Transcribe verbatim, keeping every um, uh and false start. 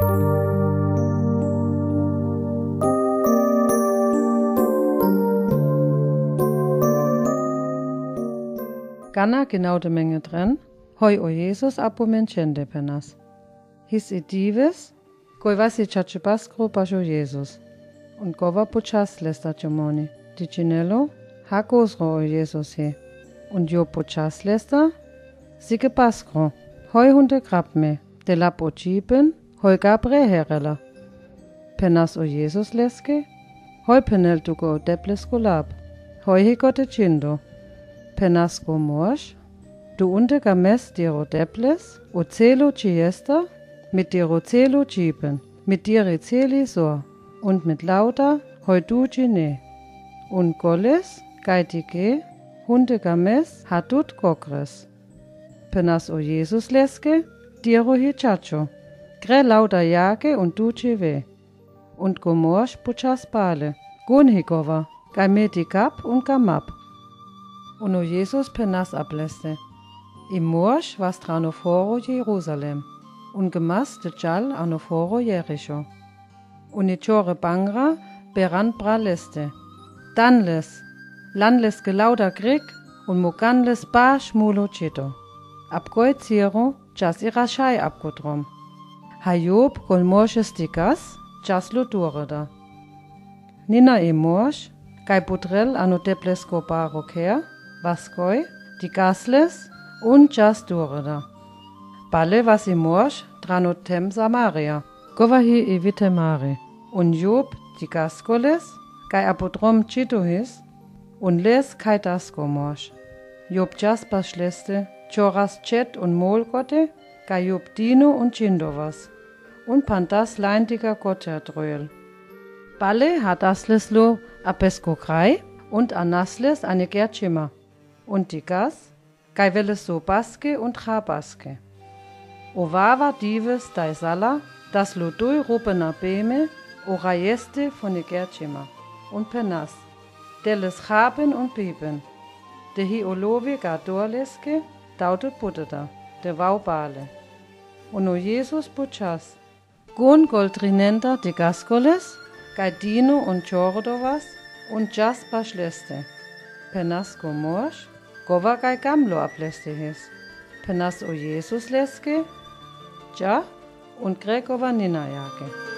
Gana genau de menge dren, hoj o Jesus apu men čende pe nas. His i dives, koj vasi čače paskro paš o Jesus. Un kova počas lesta čomoni, di činelo, ha kozro o Jesus hi. Un jo počas lesta, sike paskro, hoj hunte krap me, de lap o čipen, hoj ga pre herela. Pe nas o Jesus leske, hoj penel tu ko deplesko lap, hoj hi ko te čindo. Pe nas ko moš, tu unte ga mes diro deples, o celo čiesta, mit diro celo čipen, mit diri celi so, un mit lauta, hoj tu čine. Un koles, kaj ti ke, hunte ga mes, ha tut kokres. Pe nas o Jesus leske, diro hi čačo. Gre lauta jake un tu či ve. Un ko moš počas pale. Gon hi kova, kaj me ti kap un ka map. Un o Jesus pe nas apleste. I moš was dran o foro Jerusalem. Un gemas te čal ano foro Jericho. Un i čore pangra, pe ran pra leste. Dan les, lan les ke lauta grik, un mo gan les paš mulo čito. Ab koj ciro, čas i rašaj abgotrom. Ha job, kol moš es ti gas, čas lo dureda. Nina i moš, kaj putrel ano deplesko paro ker, was koj, ti gas les, un čas dureda. Pale was i moš, dran o tem Samaria. Kova hi i vite mari. Un job, ti gas koles, kaj abgotrom čito his, un les kaj das ko moš. Job čas paš leste, čoras čet un mol gote, kaj job dino un čindo was. Un pan das lajndiga gote dröl. Pale ha das les lo, a pesko kraj, un a nas les a ne ker čima. Un ti gas, kaj wele so paske un tra paske. O wawa diwes daj sala, das lo doj rupena beme, o rajeste fo ne ker čima. Un pe nas, de les chapen un biben. De hi o lowi ga dor leske, daut puteta, de wau pale. Un o Jesus počas, gon kol trinenta ti gas koles, kaj dino un čordo was, un čas paš leste. Pe nas ko moš, kova kaj gamlo apleste his. Pe nas o Jesus leske, ča, un gre kova nina jake.